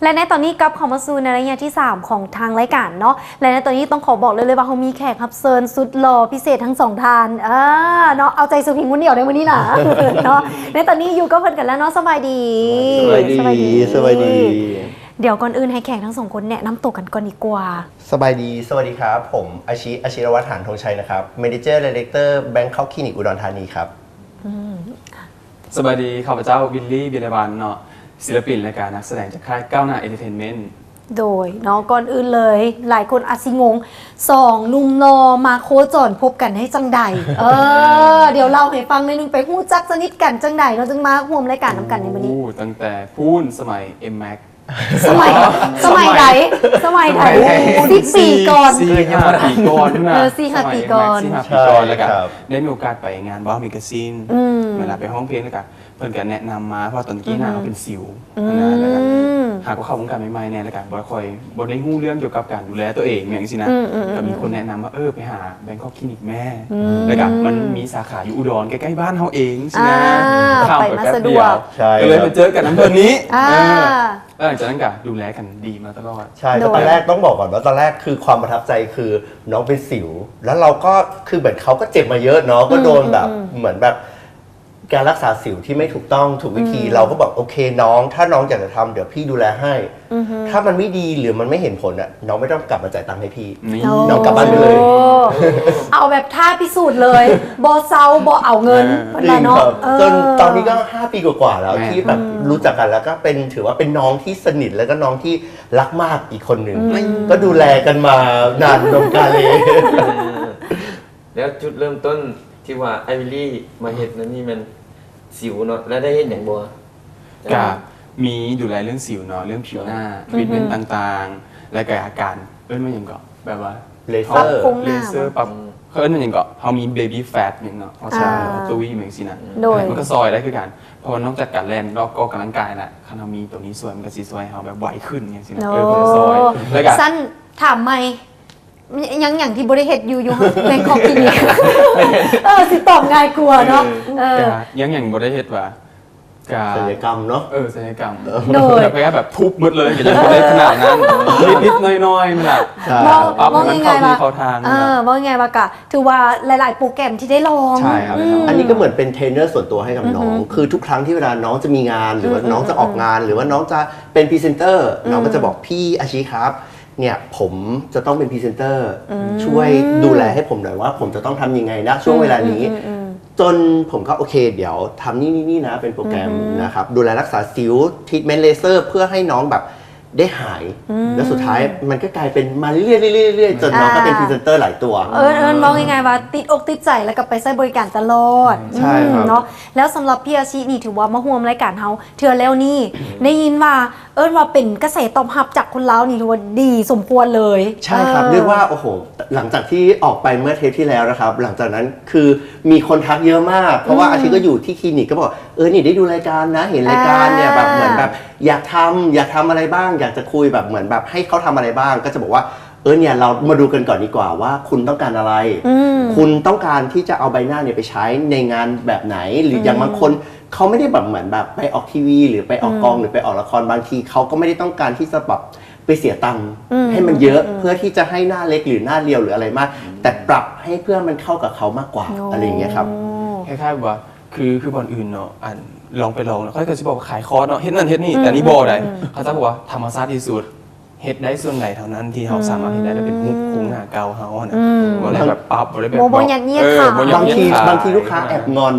ແລະໃນຕອນນີ້ກັບເຂົ້າມາສູ່ໃນໄລຍະທີສາມຂອງທາງລາຍການເນາະ ແລະໃນຕອນນີ້ຕ້ອງຂໍບອກເລີຍເລີຍວ່າເຮົາມີແຂກຮັບເຊີນສຸດຫຼໍ່ພິເສດທັງສອງທ່ານ ເອີ ເນາະ ເອົາໃຈສະວິງຄົນດຽວໃນມື້ນີ້ນະ ເນາະ ໃນຕອນນີ້ຢູ່ກັບເພິ່ນກັນແລ້ວເນາະ ສະບາຍດີ ສະບາຍດີ ສະບາຍດີ ສະບາຍດີ ດຽວກ່ອນອື່ນໃຫ້ແຂກທັງສອງຄົນແນະນຳໂຕກັນກ່ອນດີກວ່າ ສະບາຍດີ ສະຫວັດດີຄັບ ຜົມ ອາຊິ ອາຊິລະວັດ ຫານທົງໄຊ ນະຄັບ Manager Director Bangkok Clinic ອຸດອນທານີຄັບ ອືມ ສະບາຍດີ ຂ້າພະເຈົ້າ ວິນລີ ວິລະວັນ ເນາະ ສິລະປິນ ແລະກະນັກສະແດງຈາກຄ້າຍກ້າວໜ້າ Entertainment ໂດຍເນາະ ກ່ອນອື່ນເລີຍ ຫຼາຍຄົນອາດຊິງົງ ສອງໜຸ່ມຫຼໍ່ມາໂຄຈອນພົບກັນໄດ້ຈັ່ງໃດ ເອີ ດຽວເລົ່າໃຫ້ຟັງໜ້ອຍໜຶ່ງ ໄປຮູ້ຈັກສະໜິດກັນຈັ່ງໃດເນາະ ຈຶ່ງມາຮ່ວມລາຍການນຳກັນໃນມື້ນີ້ ໂອ້ ຕັ້ງແຕ່ພຸ້ນສະໄໝ M-Max ສະໄໝ ສະໄໝໃດ ສະໄໝໃດ ສະໄໝໃດ ສິບປີກ່ອນ ສີ່ຫ້າປີກ່ອນພຸ້ນນະ ເອີ ສີ່ຫ້າປີກ່ອນ ສະໄໝ M-Max ສີ່ຫ້າປີກ່ອນ ໃຊ່ ແລ້ວກະ ຄັບ ໄດ້ມີໂອກາດໄປງານ Wow Magazine ອືມ ເວລາໄປຮ້ອງເພງ ແລ້ວກະ ເພິ່ນກະແນະນຳມາ ເພາະວ່າຕອນກີ້ໜ້າເຮົາເປັນສິວ ອືມ ຫັ້ນນະ ແລ້ວກະ ອືມ ຫາກໍເຂົ້າວົງການໃໝ່ໆແດ່ ແລ້ວກະບໍ່ຄ່ອຍ ບໍ່ໄດ້ຮູ້ເລື່ອງກ່ຽວກັບການດູແລຕົວເອງ ແມ່ນຈັ່ງຊີ້ນະ ອືມ ອືມ ກະມີຄົນແນະນຳວ່າ ເອີ ໄປຫາ Bangkok Clinic ແມ່ ອືມ ແລ້ວກະມັນມີສາຂາຢູ່ອຸດອນ ໃກ້ໆບ້ານເຮົາເອງຊີ້ນະ ອ່າ ຂ້າມໄປ ໄປມາ ແປັບດຽວ ສະດວກ ໃຊ່ ກໍເລີຍ ຄັບ ມາເຈີກັນນຳເພິ່ນນີ້ ອ່າ ອ່າ ແລ້ວຫຼັງຈາກນັ້ນກະດູແລກັນດີມາຕະຫຼອດ ໃຊ່ ໂດຍ ແຕ່ຕອນແລກຕ້ອງບອກກ່ອນວ່າ ຕອນແລກຄືຄວາມປະທັບໃຈຄືນ້ອງເປັນສິວ ແລ້ວເຮົາກໍ ຄືເໝືອນເຂົາກໍເຈັບມາເຍອະເນາະ ອືມ ກໍໂດນແບບ ອືມ ເໝືອນແບບ ການລັກສາສິວທີ່ໄມ່ຖືກຕ້ອງ ຖືກວິທີ ອືມ ເຮົາກໍບອກ ໂອເຄ ນ້ອງ ຖ້ານ້ອງຢາກຈະທຳ ດຽວພີ່ດູແລໃຫ້ ອືຮຶ ຖ້າມັນໄມ່ດີ ຫຼື ມັນໄມ່ເຫັນຜົນນະ ນ້ອງໄມ່ຕ້ອງກັບມາຈ່າຍຕັງໃຫ້ພີ່ ນີ້ ໂອ້ ນ້ອງກັບບ້ານໄປເລີຍ ເອົາແບບທ້າພິສູດເລີຍ ບໍ່ເຊົາ ບໍ່ເອົາເງິນ ເອີ ເພິ່ນວ່າເນາະ ເອີ ຈົນຕອນນີ້ກໍຫ້າປີກວ່າໆແລ້ວ ແມ່ນ ທີ່ແບບ ອືມ ຮູ້ຈັກກັນ ແລ້ວກໍເປັນ ຖືວ່າເປັນນ້ອງທີ່ສະໜິດ ແລ້ວກໍນ້ອງທີ່ຮັກມາກອີກຄົນໜຶ່ງ ອືມ ກໍດູແລກັນມານານນົມກາເລ ແລ້ວຈຸດເລີ່ມຕົ້ນທີ່ວ່າອ້າຍວິລລີມາເຮັດນັ້ນນີ້ແມ່ນສິວເນາະ ແລ້ວໄດ້ເຮັດຫຍັງບໍ່? ກະມີດູແລເລື່ອງສິວເນາະ ເລື່ອງຜິວໜ້າ ອືຮຶ treatment ຕ່າງໆ ແລ້ວກະການ ເອີ້ນວ່າຫຍັງເກາະ ແບບວ່າ ເລເຊີ ປັບໂຄງໜ້າ ເລເຊີ ປັບ ອືມ ເຂົາເອີ້ນວ່າຫຍັງເກາະ ເຮົາມີ baby fat ຫຍັງເນາະ ເຮົາໃຊ້ ອ່າ ຕົວວີແມ່ນຈັ່ງຊີ້ນະ ໂດຍ ມັນກໍຊ່ອຍໄດ້ຄືກັນ ເພາະວ່ານອກຈາກການແລ່ນ ອອກກຳລັງກາຍລະ ຄັນເຮົາມີຕົວນີ້ຊ່ວຍ ມັນກໍຊິຊ່ວຍໃຫ້ເຮົາແບບໄວຂຶ້ນຈັ່ງຊີ້ນະ ໂອ້ ເອີ ມັນກໍຊ່ອຍ ແລ້ວກະ ຊັ້ນຖາມໃໝ່ ຍັງ ຍັງ ຍັງທີ່ບໍ່ໄດ້ເຮັດຢູ່ ຢູ່ Bangkok Clinic ເອີ ຊິຕອບງ່າຍກວ່າເນາະ ເອີ ເອີ ກະຍັງ ຍັງບໍ່ໄດ້ເຮັດວ່າ ກະ ສັນຍະກຳເນາະ ເອີ ສັນຍະກຳ ໂດຍ ແບບ ແບບທຸບໝົດເລີຍ ກະຍັງບໍ່ໄດ້ຂະໜາດນັ້ນ ນິດໆໜ້ອຍໆນັ້ນລະ ໃຊ່ ເວົ້າ ເວົ້າງ່າຍໆວ່າ ເຂົ້າທາງ ເອີ ເວົ້າງ່າຍໆວ່າກະ ຖືວ່າຫຼາຍໆໂປຣແກຣມທີ່ໄດ້ລອງ ໃຊ່ ອືມ ອັນນີ້ກໍເໝືອນເປັນເທຣນເນີສ່ວນຕົວໃຫ້ກັບນ້ອງ ອືຮຶ ຄືທຸກຄັ້ງທີ່ເວລານ້ອງຈະມີງານ ຫຼືວ່າ ອືມ ນ້ອງຈະອອກງານ ອືມ ຫຼືວ່ານ້ອງຈະເປັນພຣີເຊັນເຕີ ອືມ ນ້ອງກໍຈະບອກ ພີ່ອາຊິຄັບ ເນ່ຍ ຜົມຈະຕ້ອງເປັນພຣີເຊັນເຕີ ອືມ ຊ່ວຍ ອືມ ດູແລໃຫ້ຜົມໜ້ອຍວ່າ ຜົມຈະຕ້ອງທຳຍັງໄງນະ ຊ່ວງເວລານີ້ ອືມ ອືມ ຈົນຜົມກໍ ໂອເຄ ດຽວທຳນີ້ໆໆນະ ເປັນໂປຣແກຣມ ອືຮຶ ນະຄັບ ດູແລລັກສາສິວ treatment laser ເພື່ອໃຫ້ນ້ອງແບບໄດ້ຫາຍ ອືມ ແລ້ວສຸດທ້າຍມັນກໍກາຍເປັນມາເລື້ອຍໆ ເລື້ອຍໆ ຈົນນ້ອງກໍເປັນ ອ່າ ພຣີເຊັນເຕີຫຼາຍຕົວ ເອີ້ນ ເອີ້ນເວົ້າງ່າຍໆວ່າ ຕິດອົກຕິດໃຈ ແລ້ວກໍໄປໃຊ້ບໍລິການຕະຫຼອດ ໃຊ່ ອືມ ເນາະ ແລ້ວສຳລັບພີ່ອາຊິນີ້ ຖືວ່າມາຮ່ວມລາຍການເຮົາເທື່ອແລ້ວນີ້ ອືມ ໄດ້ຍິນວ່າ ເອີ້ນວ່າເປັນກະແສຕອບຮັບຈາກຄົນລາວນີ້ ຖືວ່າດີສົມຄວນເລີຍ ໃຊ່ຄັບ ເອີ ຮຽກວ່າ ໂອ້ໂຫ ຫຼັງຈາກທີ່ອອກໄປເມື່ອເທບທີ່ແລ້ວນະຄັບ ຫຼັງຈາກນັ້ນຄືມີຄົນທັກເຍອະມາກ ເພາະວ່າ ອືມ ອາທິດກໍຢູ່ທີ່ຄລີນິກ ກໍບອກ ເອີ ນີ້ໄດ້ດູລາຍການນະ ເຫັນລາຍການເນ່ຍ ອ່າ ແບບເໝືອນແບບຢາກທຳ ຢາກທຳອະໄລບ້າງ ຢາກຈະຄຸຍ ແບບເໝືອນແບບໃຫ້ເຂົາທຳອະໄລບ້າງ ກໍຈະບອກວ່າ ເອີ ເນ່ຍ ເຮົາມາດູກັນກ່ອນດີກວ່າວ່າຄຸນຕ້ອງການອະໄລ ອືມ ຄຸນຕ້ອງການທີ່ຈະເອົາໃບໜ້າເນ່ຍໄປໃຊ້ໃນງານແບບໄຫນ ຫຼື ອືມ ຢ່າງບາງຄົນ ເຂົາໄມ່ໄດ້ແບບເໝືອນແບບໄປອອກທີວີ ຫຼື ໄປອອກກອງ ອືມ ຫຼື ໄປອອກລະຄອນ ບາງທີເຂົາກໍໄມ່ໄດ້ຕ້ອງການທີ່ຈະແບບໄປເສຍຕັງ ອືມ ໃຫ້ມັນເຍອະ ອືມ ເພື່ອທີ່ຈະໃຫ້ໜ້າເລັກ ຫຼື ໜ້າລຽວ ຫຼື ອະໄລມາກ ອືມ ແຕ່ປັບໃຫ້ເພື່ອມັນເຂົ້າກັບເຂົາມາກກວ່າ ໂອ້ ອະໄລຢ່າງເງີ້ຍຄັບ ຄ້າຍໆວ່າ ຄື ຄືບ່ອນອື່ນເນາະ ອັນ ລອງໄປລອງ ຂ້ອຍກໍຊິບອກວ່າຂາຍຄອດເນາະ ເຮັດນັ້ນເຮັດນີ້ ອືມ ແຕ່ນີ້ບໍ່ໄດ້ ອືມ ເຂົາເຈົ້າບອກວ່າທຳມະຊາດທີ່ສຸດ ເຮັດໄດ້ສ່ວນໃດເທົ່ານັ້ນທີ່ເຮົາ ອືມ ສາມາດເຮັດໄດ້ ແລ້ວເປັນຮູບໂຄງໜ້າເກົ່າເຮົາຫັ້ນນະ ອືມ ບໍ່ໄດ້ແບບປັບ ບໍ່ໄດ້ແບບ ບໍ່ ບໍ່ ບໍ່ຍັດເຢີຍດ ເອີ ຂາຍ ບໍ່ຍັດເຢີຍດຂາຍ ບາງທີ ບາງທີລູກຄ້າແອບງອນ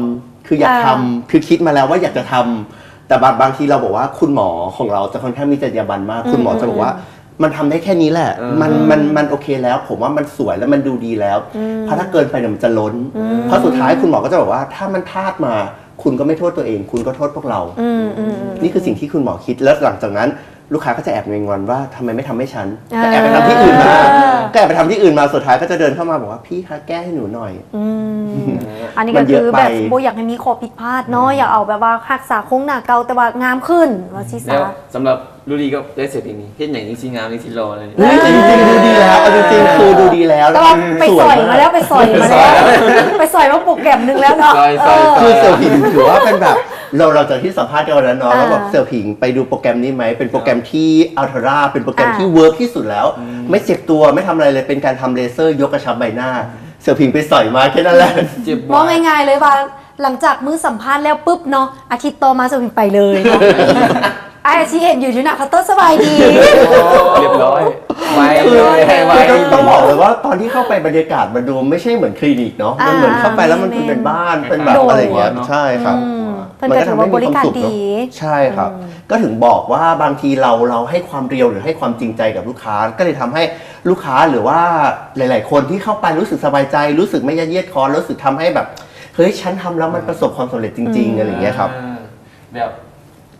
ຄືຢາກທຳ ອ່າ ຄືຄິດມາແລ້ວວ່າຢາກຈະທຳ ແຕ່ບາງ ບາງທີເຮົາບອກວ່າ ຄຸນໝໍຂອງເຮົາຈະຄ່ອນຂ້າງມີຈັນຍາບັນມາກ ອືມ ຄຸນໝໍຈະບອກວ່າ ອືມ ມັນທຳໄດ້ແຄ່ນີ້ແຫຼະ ເອີ ມັນ ອືມ ມັນ ມັນໂອເຄແລ້ວ ຜົມວ່າມັນສວຍ ແລ້ວມັນດູດີແລ້ວ ອືມ ເພາະຖ້າເກີນໄປເນ່ຍມັນຈະລົ້ນ ອືມ ເພາະສຸດທ້າຍຄຸນໝໍກໍຈະບອກວ່າ ຖ້າມັນພາດມາ ຄຸນກໍໄມ່ໂທດຕົວເອງ ຄຸນກໍໂທດພວກເຮົາ ອືມ ອືມ ອືມ ນີ້ຄືສິ່ງທີ່ຄຸນໝໍຄິດ ແລ້ວຫຼັງຈາກນັ້ນ ລູກຄ້າກໍຈະແອບງອນໆວ່າ ທຳໄມໄມ່ທຳໃຫ້ສັນ ອ່າ ກໍແອບໄປທຳທີ່ອື່ນມາ ອ່າ ກໍແອບໄປທຳທີ່ອື່ນມາ ສຸດທ້າຍກໍຈະເດີນເຂົ້າມາບອກວ່າ ພີ່ຄະ ແກ້ໃຫ້ໜູໜ້ອຍ ອືມ ອັນນີ້ກໍຄືແບບ ມັນເຍະໄປ ບໍ່ຢາກໃຫ້ມີຂໍ້ຜິດພາດເນາະ ອືມ ຢາກເອົາແບບວ່າຮັກສາໂຄງໜ້າເກົ່າ ແຕ່ວ່າງາມຂຶ້ນ ວ່າຊີ້ຊະ ແລ້ວສຳລັບລູລີກັບເອື້ອຍເສືອເພງນີ້ ເຮັດຫຍັງຈັ່ງຊິງາມ ຈັ່ງຊິຫຼໍ່ເລີຍ? ເອີ ແຕ່ຈິງໆ ດູດີແລ້ວ ເອົາຈິງໆ ຄືດູດີແລ້ວ ແຕ່ວ່າໄປສອຍມາແລ້ວ ໄປສອຍມາແລ້ວ ໄປສອຍມາໂປຣແກຣມໜຶ່ງແລ້ວເນາະ ເອີ ຄືເສືອເພງຖືວ່າເປັນແບບ เราหลังจากที่สัมภาษณ์กันวันนั้นเนาะ อ่า แล้วแบบเสี่ยวผิงไปดูโปรแกรมนี้ไหม เป็นโปรแกรมที่อัลทรา เป็นโปรแกรม อ่า ที่เวิร์กที่สุดแล้ว อืม ไม่เจ็บตัว ไม่ทำอะไรเลย เป็นการทำเลเซอร์ยกกระชับใบหน้า เสี่ยวผิงไปสอยมาแค่นั้นแหละ เจ็บบ่ เว้าง่ายๆเลยว่า หลังจากมื้อสัมภาษณ์แล้วปุ๊บเนาะ อาทิตย์ต่อมาเสี่ยวผิงไปเลยเนาะ อ้ายอาชีเห็นอยู่อยู่หน้าเคาน์เตอร์ สบายดี เรียบร้อย ไวเลย ไว คือต้องบอกเลยว่าตอนที่เข้าไปบรรยากาศมันดูไม่ใช่เหมือนคลินิกเนาะ อ่า มันเหมือนเข้าไปแล้วมันเป็นบ้าน เป็นแบบ โดย อะไรอย่างเงี้ย ใช่ครับ อืม เพิ่นก็ถือว่าบริการดี มันก็ทำให้มีความสุขเนอะ ใช่ครับ อืม ก็ถึงบอกว่าบางทีเรา เราให้ความเรียวหรือให้ความจริงใจกับลูกค้า ก็เลยทำให้ลูกค้าหรือว่าหลายๆคนที่เข้าไปรู้สึกสบายใจ รู้สึกไม่ยัดเยียดคอ รู้สึกทำให้แบบ เฮ้ย ฉันทำแล้วมันประสบความสำเร็จจริงๆ อืม อะไรอย่างเงี้ยครับ อ่า แบบ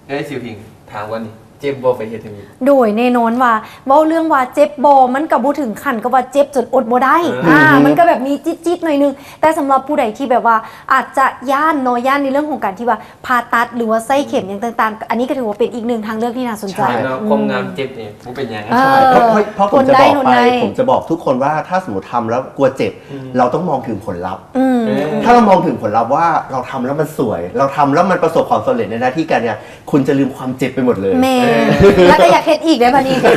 เอ้ย เสี่ยวผิง ถามก่อนนี่ เจ็บบ่ไปเฮ็ดให้มี โดยแน่นอนว่า เว้าเรื่องว่าเจ็บบ่ มันก็บ่ถึงขั้นกับว่าเจ็บจนอดบ่ได้ เออ อ่า อือฮึ มันก็แบบมีจี๊ดๆ หน่อยหนึ่ง แต่สำหรับผู้ใดที่แบบว่าอาจจะย้านเนาะ ย้านในเรื่องของการที่ว่าผ่าตัด หรือว่าใส่เข็มหยังต่างๆ อันนี้ก็ถือว่าเป็นอีกหนึ่งทางเลือกที่น่าสนใจ ใช่ เนาะ อืม ความงามเจ็บนี่บ่เป็นหยัง เออ เพราะ เพราะ เพราะผมจะบอกไป ทนได้ ทนได้ ผมจะบอกทุกคนว่าถ้าสมมุติทำแล้วกลัวเจ็บ อืม เราต้องมองถึงผลลัพธ์ อืม เออ ถ้าเรามองถึงผลลัพธ์ว่าเราทำแล้วมันสวย เราทำแล้วมันประสบความสำเร็จในหน้าที่การงาน คุณจะลืมความเจ็บไปหมดเลย แม่น แล้วก็อยากเฮ็ดอีกได้บัดนี้ เอ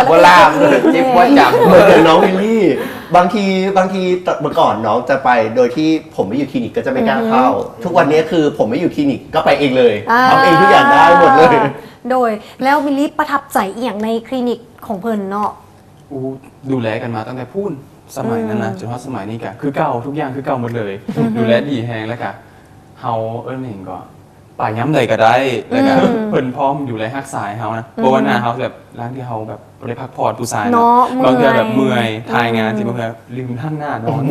อ บ่ลาม เจ็บบ่จำ เหมือนอย่างน้องวิลลี่ บางที บางทีเมื่อก่อนน้องจะไปโดยที่ผมไม่อยู่คลินิกก็จะไม่กล้าเข้า อือฮึ ทุกวันนี้คือผมไม่อยู่คลินิกก็ไปเองเลย อ่า ทำเองทุกอย่างได้หมดเลย โดย แล้ววิลลี่ประทับใจอีหยังในคลินิกของเพิ่นเนาะ อู้ ดูแลกันมาตั้งแต่พู้น สมัยนั้นนะ อืม จนฮอดสมัยนี้ก็คือเก่า ทุกอย่างคือเก่าหมดเลย อือฮึ ดูแลดีแฮง แล้วก็เฮาเอิ้นหยังก็ ไปยามใดก็ได้ แล้วก็ อืม เพิ่นพร้อมดูแลรักษาให้เฮานะ อืม บ่ว่าหน้าเฮาแบบหลังที่เฮาแบบบ่ได้พักผ่อน ผู้ชายเนาะ เนาะ บางเทื่อแบบ เมื่อย เมื่อย ถ่ายงาน อืม สิ บางเทื่อลืมหันหน้านอน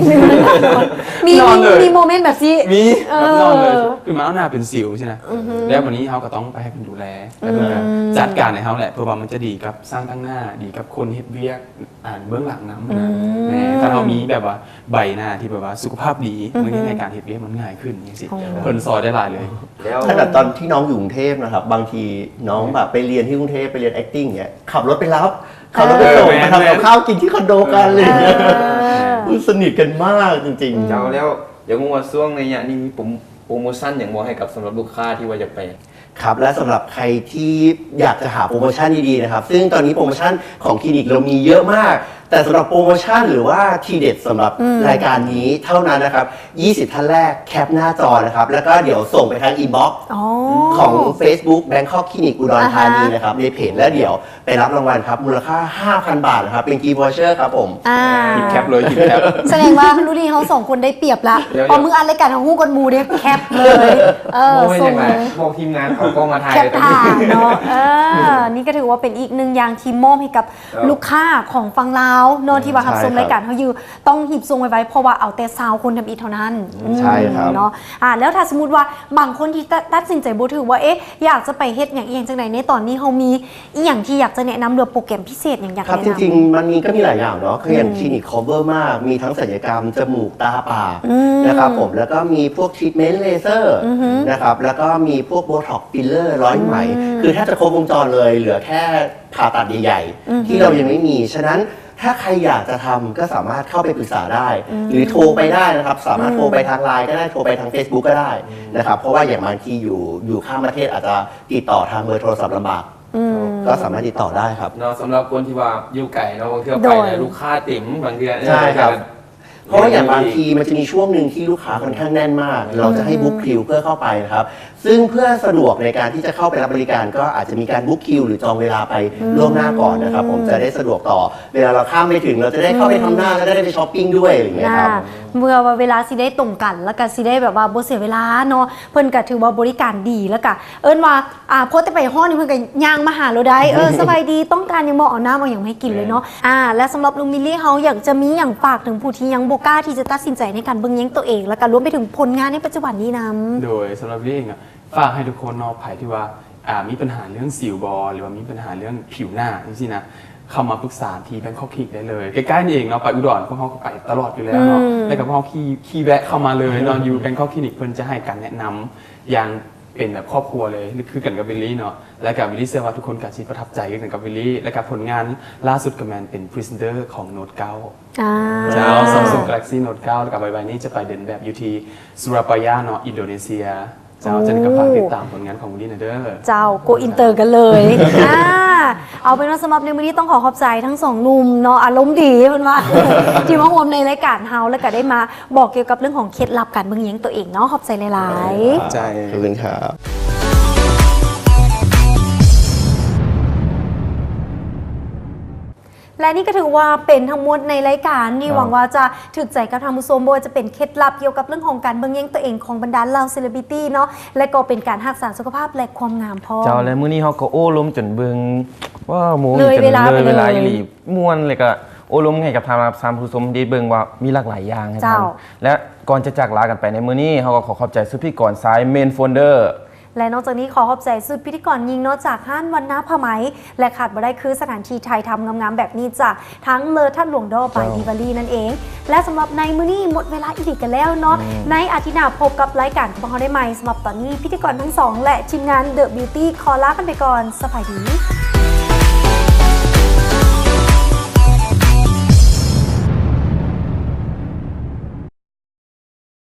มี นอนเลย มี มีโมเมนต์แบบนี้ มี เออ แบบนอนเลย คือมาเอาหน้าเป็นสิวสินะ อือฮึ แล้วบัดนี้เฮาก็ต้องไปให้เพิ่นดูแล แล้วเพิ่นก็ อืม จัดการให้เฮาแหละ เพื่อว่ามันจะดีกับช่างแต่งหน้า ดีกับคนเฮ็ดเวียก อ่า เบื้องหลังนำ อื นะ ม แหม ถ้าเฮามีแบบว่าใบหน้าที่แบบว่าสุขภาพดี อือฮึ มันเฮ็ดให้การเฮ็ดเวียกมันง่ายขึ้นจังซี่ อ๋อ เพิ่นซอยได้หลายเลย แล้ว ขนาดตอนที่น้องอยู่กรุงเทพฯ นะครับ บางทีน้องแบบไปเรียนที่กรุงเทพฯ ไปเรียน acting อย่างเงี้ย ขับรถไปรับ ขับรถไปส่ง เออ แม่นๆ ไปทำกับข้าวกินที่คอนโดกัน อะไรอย่างเงี้ย เออ มันสนิทกันมากจริงๆ เจ้า แล้วอยากรู้ว่าช่วงระยะนี้มีโปร โปรโมชั่นหยังบ่ให้กับสำหรับลูกค้าที่ว่าอยากไป ครับ และสำหรับใครที่อยากจะหาโปรโมชั่นดีๆ นะครับ ซึ่งตอนนี้โปรโมชั่นของคลินิกเรามีเยอะมาก แต่สำหรับโปรโมชั่นหรือว่าทีเด็ดสำหรับ อืม รายการนี้เท่านั้นนะครับ ยี่สิบท่านแรกแคปหน้าจอนะครับ แล้วก็เดี๋ยวส่งไปทาง inbox อ๋อ ของ Facebook Bangkok Clinic อุดรธานี อ่าฮะ นะครับ ในเพจ แล้วเดี๋ยวไปรับรางวัลครับ มูลค่าห้าพันบาทนะครับ เป็น gift voucher ครับผม อ่า หยิบแคปเลย หยิบแคป แสดงว่าลูลี่เฮาสองคนได้เปรียบละ เดี๋ยวๆ พอมื้ออัดรายการเฮาฮู้ก่อนหมู่เด้ แคปเลย เออ โอ้ย ส่งเลย บอกทีมงานเอากล้องมาถ่าย แคปถ่ายเนาะ เออ นี่ก็ถือว่าเป็นอีกหนึ่งอย่างที่มอบให้กับ ครับ ลูกค้าของฝั่งลาวเนาะ ที่ว่า อืม รับชม ใช่ครับ รายการเฮาอยู่ ต้องหีบส่งไวๆ เพราะว่าเอาแต่ซาวคนทำอิฐเท่านั้น อืม ใช่ครับ เนาะ อ่า แล้วถ้าสมมุติว่าบางคนที่ตัด ตัดสินใจบ่ถูกว่า เอ๊ะ อยากจะไปเฮ็ดหยังอีหยังจังใด ในตอนนี้เฮามีอีหยังที่อยากจะแนะนำ หรือโปรแกรมพิเศษหยังอยาก ครับ แนะนำ จริงๆ มันมี ก็มีหลายอย่างเนาะ คืออย่าง อืม คลินิก cover มาก มีทั้งศัลยกรรมจมูก ตา ปาก อืม นะครับผม แล้วก็มีพวก treatment laser อือฮึ นะครับ แล้วก็มีพวก Botox filler ร้อยไหม อืม คือแทบจะครบวงจรเลย เหลือแค่ผ่าตัดใหญ่ๆ อือฮึ ที่เรายังไม่มี ฉะนั้นถ้าใครอยากจะทำก็สามารถเข้าไปปรึกษาได้ อืม หรือโทรไปได้นะครับ สามารถ อืม โทรไปทาง ไลน์ ก็ได้ โทรไปทาง Facebook ก็ได้ อืม นะครับ เพราะว่าอย่างบางทีอยู่ อยู่ข้ามประเทศอาจจะติดต่อทางเบอร์โทรศัพท์ลำบาก อืม ก็สามารถติดต่อได้ครับ เนาะ สำหรับคนที่ว่าอยู่ไกลเนาะ บางเทื่อไป โดย แล้วลูกค้าเต็ม บางเทื่อ ใช่ครับ เออ เพราะว่าอย่างบางทีมันจะมีช่วงหนึ่งที่ลูกค้าค่อนข้างแน่นมาก อืม เราจะให้ book คิวเพื่อเข้าไปนะครับ ซึ่งเพื่อสะดวกในการที่จะเข้าไปรับบริการ ก็อาจจะมีการ book คิว หรือจองเวลาไป อืม ล่วงหน้าก่อนนะครับผม จะได้สะดวกต่อ เวลาเราข้ามไปถึง เราจะได้เข้าไปทำหน้า อืม แล้วก็ได้ไปช้อปปิ้งด้วย อะไรอย่างเงี้ยครับ อ่า เพื่อว่าเวลาสิได้ตรงกัน แล้วก็สิได้แบบว่าบ่เสียเวลาเนาะ เพิ่นก็ถือว่าบริการดี แล้วก็เอิ้นว่า อ่า พอแต่ไปฮอดนี่เพิ่นก็ย่างมาหาเราได้ เออ สบายดี ต้องการหยังบ่ เอาน้ำเอาหยังมาให้กินเลยเนาะ แม่น อ่า และสำหรับลุงมิลลี่เฮาอยากจะมีหยังฝากถึงผู้ที่ยังบ่กล้าที่จะตัดสินใจในการเบิ่งแยงตัวเอง แล้วก็รวมไปถึงผลงานในปัจจุบันนี้นำ โดย สำหรับวิลลี่เองอะ ฝากให้ทุกคนเนาะ ไผที่ว่า อ่า มีปัญหาเรื่องสิวบ่ หรือว่ามีปัญหาเรื่องผิวหน้าจังซี้นะ เข้ามาปรึกษาที่ Bangkok Clinic ได้เลย ใกล้ๆ นี่เองเนาะ ไปอุดรพวกเฮาก็ไปตลอดอยู่แล้วเนาะ อืม แล้วก็พวกเฮาขี่ ขี่แวะเข้ามาเลยเนาะ อยู่ Bangkok Clinic เพิ่นจะให้การแนะนำอย่างเป็นแบบครอบครัวเลย คือกันกับวิลลี่เนาะ แล้วก็วิลลี่เชื่อว่าทุกคนก็สิประทับใจคือกันกับวิลลี่ แล้วก็ผลงานล่าสุดก็แม่นเป็นพรีเซนเตอร์ของ Note เก้า อ่า เจ้า Samsung Galaxy Note เก้า แล้วก็ไวๆ นี้จะไปเดินแบบอยู่ที่ Surabaya เนาะ อินโดนีเซีย ເຈົ້າ ຈັ່ງໃດກໍຝາກຕິດຕາມຜົນງານຂອງບຸນດີນະເດີ. ເຈົ້າ ໂກອິນເຕີກັນເລີຍ. ອ່າ ເອົາເປັນວ່າສຳລັບໃນມື້ນີ້ຕ້ອງຂໍຂອບໃຈທັງສອງໜຸ່ມເນາະ ອາລົມດີເພິ່ນວ່າ ທີ່ມາຮ່ວມໃນລາຍການເຮົາ ແລ້ວກໍໄດ້ມາບອກກ່ຽວກັບເລື່ອງຂອງເຄັດລັບການເບິ່ງແຍງຕົວເອງເນາະ. ຂອບໃຈຫຼາຍໆ. ຂອບໃຈ. ຂອບຄຸນຄັບ. ແລະ ນີ້ກໍຖືວ່າເປັນທັງໝົດໃນລາຍການນີ້ ຫວັງວ່າຈະຖືກໃຈກັບທ່ານຜູ້ຊົມ ບໍ່ວ່າຈະເປັນເຄັດລັບກ່ຽວກັບເລື່ອງຂອງການເບິ່ງແຍງຕົວເອງຂອງບັນດາເຫຼົ່າເຊເລບຣິຕີເນາະ ແລະ ກໍເປັນການຮັກສາສຸຂະພາບ ແລະ ຄວາມງາມພ້ອມ. ເຈົ້າ ແລະ ມື້ນີ້ເຮົາກໍໂອ້ລົມຈົນເບິ່ງ ວ້າວ ໂມງ ເລີຍເວລາໄປເລີຍ ເລີຍເວລາອີ່ຫຼີ ມ່ວນ ແລະ ກໍໂອ້ລົມໃຫ້ກັບທ່ານຜູ້ຊົມໄດ້ເບິ່ງວ່າມີຫຼາກຫຼາຍຢ່າງໃຫ້ທ່ານ. ເຈົ້າ ແລະ ກ່ອນຈະຈາກລາກັນໄປໃນມື້ນີ້ ເຮົາກໍຂໍຂອບໃຈຊຸດພິທີກອນຊາຍ Main Founder ແລະ ນອກຈາກນີ້ຂໍຂອບໃຈຊຸດພິທີກອນຍິງເນາະ ຈາກຮ້ານວັນນາຜ້າໄໝ ແລະ ຂາດບໍ່ໄດ້ຄືສະຖານທີ່ຖ່າຍທຳງາມໆແບບນີ້ ຈາກທາງເລີທັດຫຼວງດໍ by ເຈົ້າ Dairy ນັ້ນເອງ. ແລະ ສຳລັບໃນມື້ນີ້ໝົດເວລາອີ່ຫຼີກັນແລ້ວເນາະ. ແມ່ນ. ໃນອາທິດໜ້າພົບກັບລາຍການຂອງພວກເຮົາໄດ້ໃໝ່. ສຳລັບຕອນນີ້ ພິທີກອນທັງສອງ ແລະ ທີມງານ The Beauty ຂໍລາກັນໄປກ່ອນ. ສະບາຍດີ.